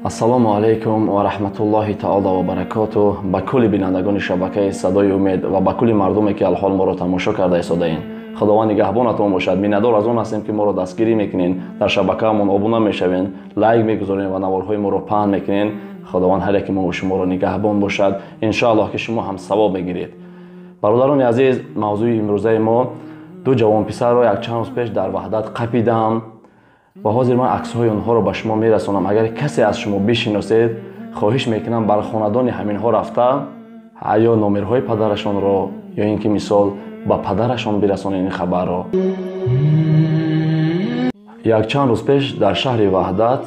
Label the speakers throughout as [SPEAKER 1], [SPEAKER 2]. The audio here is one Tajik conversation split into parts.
[SPEAKER 1] Ассалому алайкум ва раҳматуллоҳи таоло ва баракотуҳ ба кулли бинандагони шабакаи Садои Умед ва ба кулли мардуме, ки алҳол моро тамошо карда истодаин. Худованд нигаҳбонатон бошад. Миннатдор аз он ҳастем, ки моро дастгирӣ мекунен, дар шабакаамон обуна мешавен, лайк мегузорен ва наворҳои моро паҳн мекунен. Худованд ҳар яке мо шуморо нигаҳбон бошад. Иншоаллоҳ, ки шумо ҳам савоб мегиред. Бародарони азиз, мавзӯи имрӯзаи мо: ду ҷавонписарро якчанд рӯз пеш дар Ваҳдат қапидам ва ҳозир ман аксҳои онҳоро ба шумо мерасонам. Агар касе аз шумо бишиносед, хоҳиш мекунам, бар хонадони ҳаминҳо рафта, ё номерҳои падарашонро, ё ин ки мисол ба падарашон бирасонед ин хабарро. Якчанд рӯз пеш дар шаҳри Ваҳдат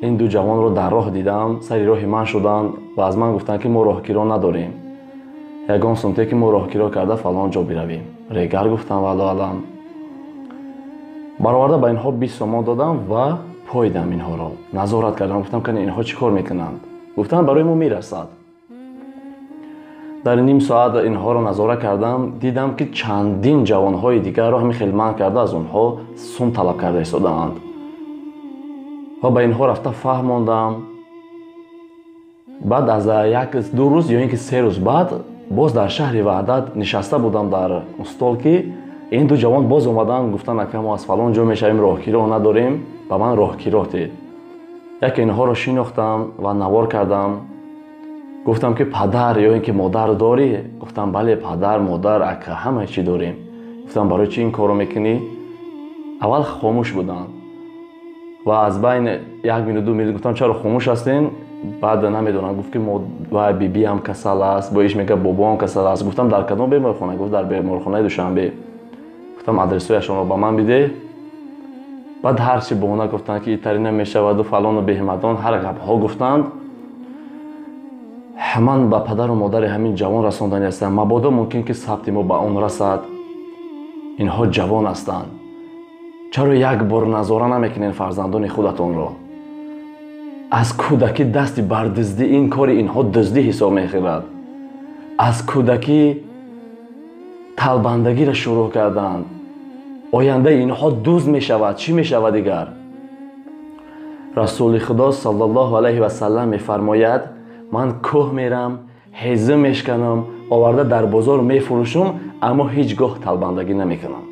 [SPEAKER 1] ин ду ҷавонро дар роҳ дидам. Сари роҳи ман шуданд ва аз ман гуфтанд, ки мо роҳкиро надорем, ягон сумте, ки мо роҳкиро карда фалон ҷо биравем. Регар гуфтам, валлоҳу аълам. Бароварда ба инҳо 20 сомон додам ва пойдам инҳоро назорат кардам. Гуфтам, кани, инҳо чӣ кор мекунанд? Гуфтанд, барои мо мерасад. Дар ним соат инҳоро назора кардам, дидам, ки чандин ҷавонҳои дигарро ҳамин хел манъ карда, аз онҳо сум талаб карда истодаанд. Ва ба инҳо рафта фаҳмондам. Баъд аз як ду рӯз ё ин ки 3 рӯз баъд боз дар шаҳри Ваҳдат нишаста будам дар стол, ки ин ду ҷавон боз омаданд. Гуфтанд, ака, мо аз фалон ҷо мешавем, роҳкироҳ надорем, ба ман роҳкироҳ дед. Яке инҳоро шинохтам ва навор кардам. Гуфтам, ки падар ё ин ки модар дорӣ? Гуфтам, бале, падар, модар, ака, ҳама чӣ дорем. Гуфтам, барои чӣ ин корро мекунӣ? Аввал хомӯш буданд ва аз байни як минут, 2 минут гуфтам, чаро хомӯш ҳастен? Баъд намедонам, гуфт, ки вай бибиам касал аст, бо иш мега, бобоам касал аст. Гуфтам, дар кадом беморхона? Гуфт, дар беморхонаи Душанбе. Гуфтам, адресҳояшонро ба ман бидеҳ. Баъд ҳарчи баҳона гуфтанд, ки итари намешаваду фалону беҳмадон, ҳар гапҳо гуфтанд. Ман ба падару модари ҳамин ҷавон расондани ҳастам. Мабодо мумкин, ки сабти мо ба он расад. Инҳо ҷавон ҳастанд. Чаро як бор назора намекунед фарзандони худатонро? Аз кӯдакӣ дасти бар дуздӣ, ин кори инҳо дуздӣ ҳисоб мехӯрад. Аз кӯдакӣ талбандагиро шурӯъ карданд. Ояндаи инҳо дузд мешавад, чӣ мешавад дигар? Расули Худо саллаллоҳу алайҳи васаллам мефармояд: ман кӯҳ мерам, ҳезум мешканам, оварда дар бозор мефурӯшам, аммо ҳеҷ гоҳ талбандагӣ намекунам.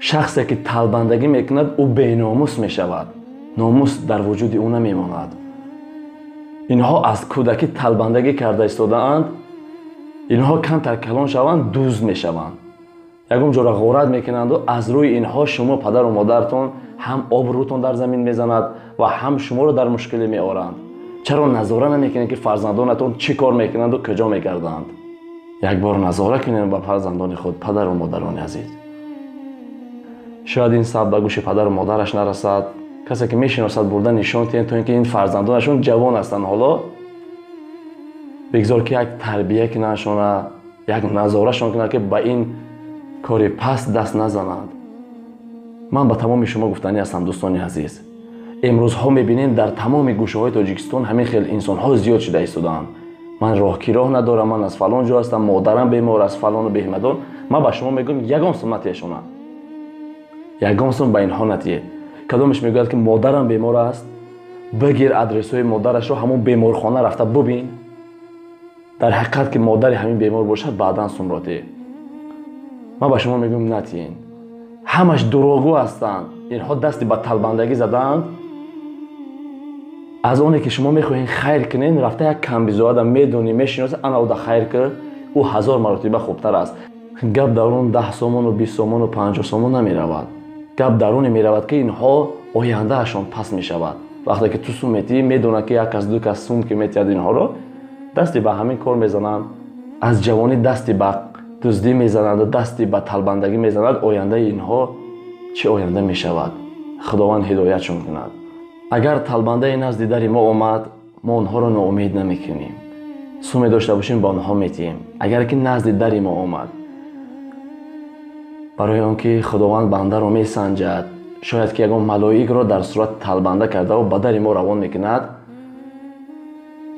[SPEAKER 1] Шахсе ки талбандагӣ мекунад, ӯ беномус мешавад, номус дар вуҷуди ӯ намемонад. Инҳо аз кӯдакӣ талбандагӣ карда истодаанд. Инҳо камтар калон шаванд, дузд мешаванд, ягон ҷора ғорат мекунанду аз рӯи инҳо шумо, падару модаратон, ҳам обрӯтон дар замин мезанад ва ҳам шуморо дар мушкилӣ меоранд. Чаро назора намекунед, ки фарзандонатон чӣ кор мекунанду куҷо мегарданд? Як бор назора кунед ба фарзандони худ, падару модарони азиз. Шояд ин сабт ба гӯши падару модараш нарасад. Касе ки мешиносад, бурда нишон диҳед, то ин ки ин фарзандонашон ҷавон ҳастанд ҳоло, бигзор, ки як тарбия кунандшона, як назорашон кунанд, ки ба ин кори паст даст назананд. Ман ба тамоми шумо гуфтанӣ ҳастам, дӯстони азиз: имрӯзҳо мебинем, дар тамоми гӯшаҳои Тоҷикистон ҳамин хел инсонҳо зиёд шуда истодаанд. Ман роҳкироҳ надорам, ман аз фалон ҷо ҳастам, модарам бемор аст, фалону беҳмадон. Ман ба шумо мегӯям, ягон сум натиҳешона, ягон сум ба инҳо натиҳед. Кадомеш мегӯяд, ки модарам бемор аст, бигир адресҳои модарашро, ҳамон беморхона рафта бубин. Дар ҳақиқат ки модари ҳамин бемор бошад, баъдан сумро тиҳ. Ман ба шумо мегӯям, натиҳен. Ҳамаш дурӯғгӯ ҳастанд. Инҳо дасти ба талбандагӣ задаанд. Аз оне ки шумо мехоҳед хайр кунед, рафта як камбизоада медонӣ, мешиносед, ана уда хайр кар, ӯ ҳазор маротиба хубтар аст. Гап дар он 10 сомону 20 сомону 50 сомон намеравад. Гап дар оне меравад, ки инҳо ояндаашон паст мешавад. Вақте ки ту сум метиҳӣ, медонад, ки як кас, ду кас сум ки метиҳад, инҳоро дасти ба ҳамин кор мезананд. Аз ҷавонӣ дасти ба дуздӣ мезананду дасти ба талбандагӣ мезанад. Ояндаи инҳо чӣ оянда мешавад? Худованд ҳидоятшон кунад. Агар талбандаи назди дари мо омад, мо онҳоро ноумед намекунем. Суме дошта бошем, ба онҳо метиҳем, агар ки назди дари мо омад. Барои он ки Худованд бандаро месанҷад, шояд ки ягон малоикро дар сурати талбанда кардаву ба дари мо равон мекунад.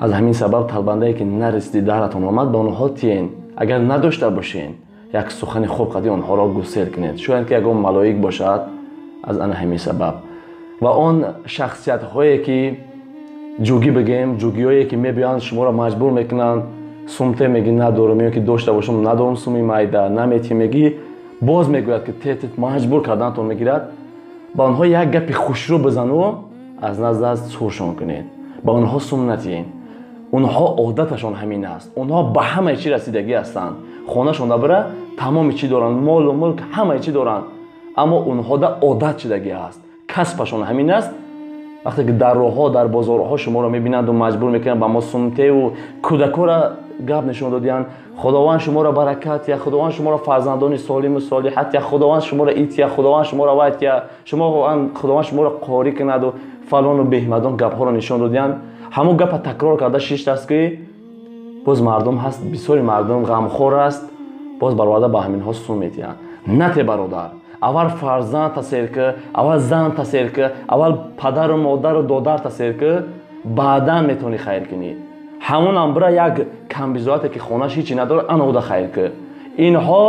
[SPEAKER 1] Аз ҳамин сабаб талбандае ки нарасиди даратон омад, ба онҳо тиен. Агар надошта бошен, як сухани хуб қади онҳоро гусел кунед, шояд ки ягон малоик бошад. Аз ана ҳамин сабаб Ва он шахсиятҳое ки ҷугӣ бигем, ҷугиҳое ки мебиёянд шуморо маҷбур мекунанд, сумте мегӣ надорам, ё ки дошта бошам надорам суми майда, наметӣ мегӣ, боз мегӯяд ки те маҷбур карданатон мегирад. Ба онҳо як гапи хушрӯ бизану аз назд суршон кунед, ба онҳо сум натиҳед. Онҳо одаташон ҳамин аст, онҳо ба ҳамаи чӣ расидагӣ ҳастанд. Хонашон дабара тамоми чӣ доранд, молу мулк ҳамаи чӣ доранд, аммо онҳода одат шидагӣ аст, касбашон ҳамин аст. Вақте ки дар роҳҳо, дар бозорҳо шуморо мебинанду маҷбур мекунанд ба мо сумтеву кӯдакҳоро гап нишон додиянд, Худованд шуморо баракат я, Худованд шуморо фарзандони солиму солиҳат я, Худованд шуморо ит я, Худованд шуморо вайт я, Худованд шуморо қорӣ кунаду фалону беҳмадон гапҳоро нишон додиянд. Ҳамон гапа такрор карда шиштааст ки боз мардум ҳаст, бисёри мардум ғамхор аст, боз бароварда ба ҳаминҳо сум метиҳанд. Нате бародар, аввал фарзанд тасер ки, аввал зан тасер ки, аввал падару модару додар тасер ки, баъдан метавонӣ хайр кунӣ. Ҳамонам бира як камбизоате ки хонаш ҳичи надорад, ана уда хайр ки. Инҳо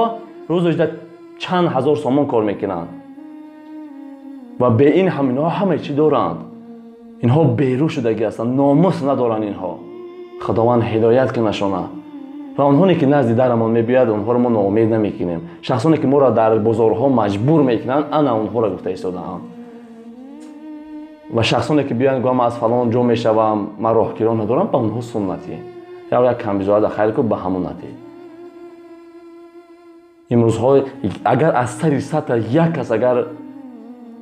[SPEAKER 1] рӯзошда чанд ҳазор сомон кор мекунанд ва бе ин ҳам инҳо ҳамаи чӣ доранд. Инҳо берӯ шудагӣ ҳастанд, номус надоранд инҳо. Худованд ҳидоят кунашона. Ва онҳоне ки назди дарамон мебиёяд, онҳоро мо ноумед намекунем. Шахсоне ки моро дар бозорҳо маҷбур мекунанд, ана онҳоро гуфта истодаам. Ва шахсоне ки биёянд гӯянд ман аз фалон ҷо мешавам, ман роҳкиро надорам, ба онҳо сум натиҳ. Як камбизоата хайр кун, ба ҳамон натиҳ. Имрӯзҳо агар аз сари сатр як кас агар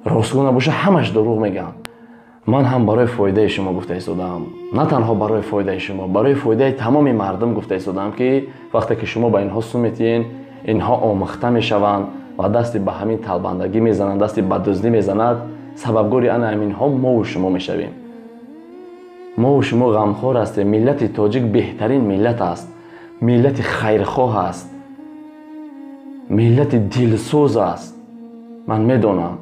[SPEAKER 1] ростгӯ набошад, ҳамаш дурӯғ мегӯянд. Ман ҳам барои фоидаи шумо гуфта истодаам, на танҳо барои фоидаи шумо, барои фоидаи тамоми мардум гуфта истодаам ки вақте ки шумо ба инҳо сум метиҳед, инҳо омӯхта мешаванд ва дасти ба ҳамин талбандагӣ мезананд, дасти ба дуздӣ мезанад. Сабабгори ана ҳаминҳо мову шумо мешавем. Мову шумо ғамхор ҳастем. Миллати тоҷик беҳтарин миллат аст, миллати хайрхоҳ аст, миллати дилсӯз аст. Ман медонам,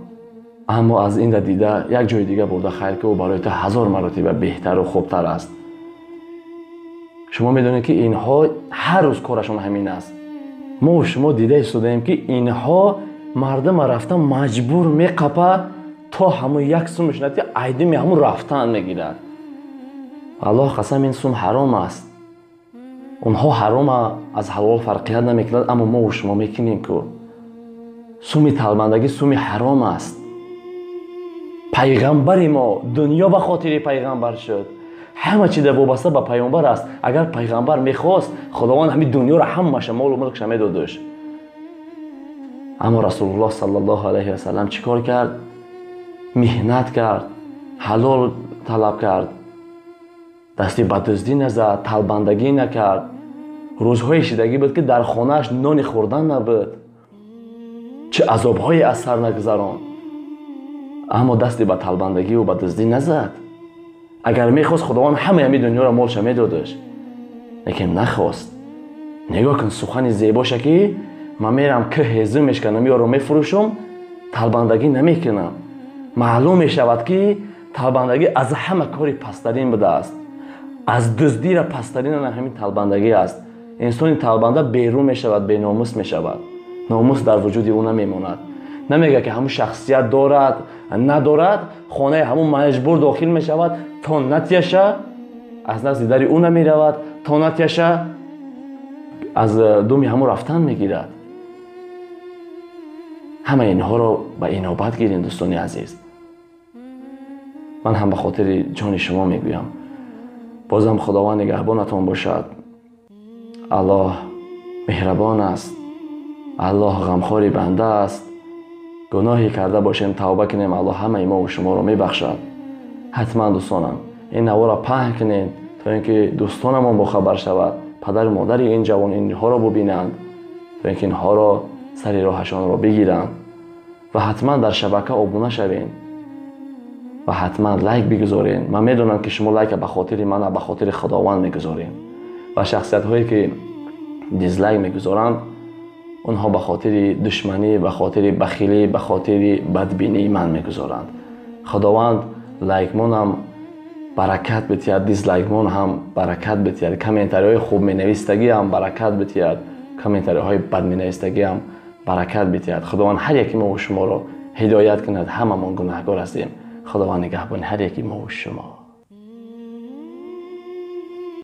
[SPEAKER 1] аммо аз ин дида як ҷои дига бурда хайр ки ӯ барои ту ҳазор маротиба беҳтару хубтар аст. Шумо медонед ки инҳо ҳар рӯз корашон ҳамин аст. Мо шумо дида истодаем ки инҳо мардума рафта маҷбур меқапа то ҳамун як сум мешунад ки айдими ҳамун рафтан мегирад. Аллоҳ қасам, ин сум ҳаром аст. Онҳо ҳарома аз ҳалол фарқият намекунад, аммо мо шумо мекунем ку суми талбандагӣ суми ҳаром аст. Пайғамбари мо дунё ба хотири пайғамбар шуд. Ҳама чиз вобаста ба пайғамбар аст. Агар пайғамбар мехост, Худованд ҳамин дунёро ҳамаша молу мулкша медодуш. Аммо Расулуллоҳ саллаллоҳу алайҳи васаллам чӣ кор кард? Меҳнат кард, ҳалол талаб кард, дасти ба дуздӣ назад, талбандагӣ накард. Рӯзҳои шидагӣ буд ки дар хонааш нони хӯрдан набуд, чӣ азобҳое аз сар нагузаронд, аммо дасти ба талбандагиву ба дуздӣ назад. Агар мехост, Худованд ҳамаи ҳамин дунёро молша медодаш, лекин нахост. Нигоҳ кун сухани зебоша ки ман мерам ки ҳезум мешканам, ёро мефурӯшам, талбандагӣ намекунам. Маълум мешавад ки талбандагӣ аз ҳама кори пасттарин будааст. Аз дуздира пасттарин ҳамин талбандагӣ аст. Инсони талбанда берун мешавад, беномус мешавад. Номус дар вуҷуди ӯ намемонад. Намегӯяд ки ҳамун шахсият дорад, надорад, хонаи ҳамун маҷбур дохил мешавад, то натияша аз назди дари ӯ намеравад, то натияша аз думи ҳамун рафтан мегирад. Ҳамаи инҳоро ба инобат гирем, дӯстони азиз. Ман ҳам ба хотири ҷони шумо мегӯям. Бозам Худованд нигаҳбонатон бошад. Аллоҳ меҳрабон аст, Аллоҳ ғамхори банда аст. Гуноҳе карда бошем, тавба кунем, Аллоҳ ҳамаи мову шуморо мебахшад. Ҳатман дӯстонам, ин наворо паҳн кунед то ин ки дӯстонамон бохабар шавад, падару модари ин ҷавон инҳоро бубинанд, то ин ки инҳоро сари роҳашонро бигиранд. Ва ҳатман дар шабака обуна шавед ва ҳатман лайк бигузоред. Ман медонам ки шумо лайка ба хотири ман, ба хотири Худованд мегузоред. Ва шахсиятҳое ки дизлайк мегузоранд, онҳо ба хотири душманӣ, ба хотири бахилӣ, ба хотири бадбинии ман мегузоранд. Худованд лайкмонам баракат битиҳад, дизлайкмон ҳам баракат битиҳад, комментариҳои хуб менавистагиам баракат битиҳад, комментариҳои бад менавистагиам баракат битиҳад. Худованд ҳар яки мо шуморо ҳидоят кунад. Ҳамамон гунаҳкор ҳастем. Худованд нигаҳбони ҳар яки мову шумо.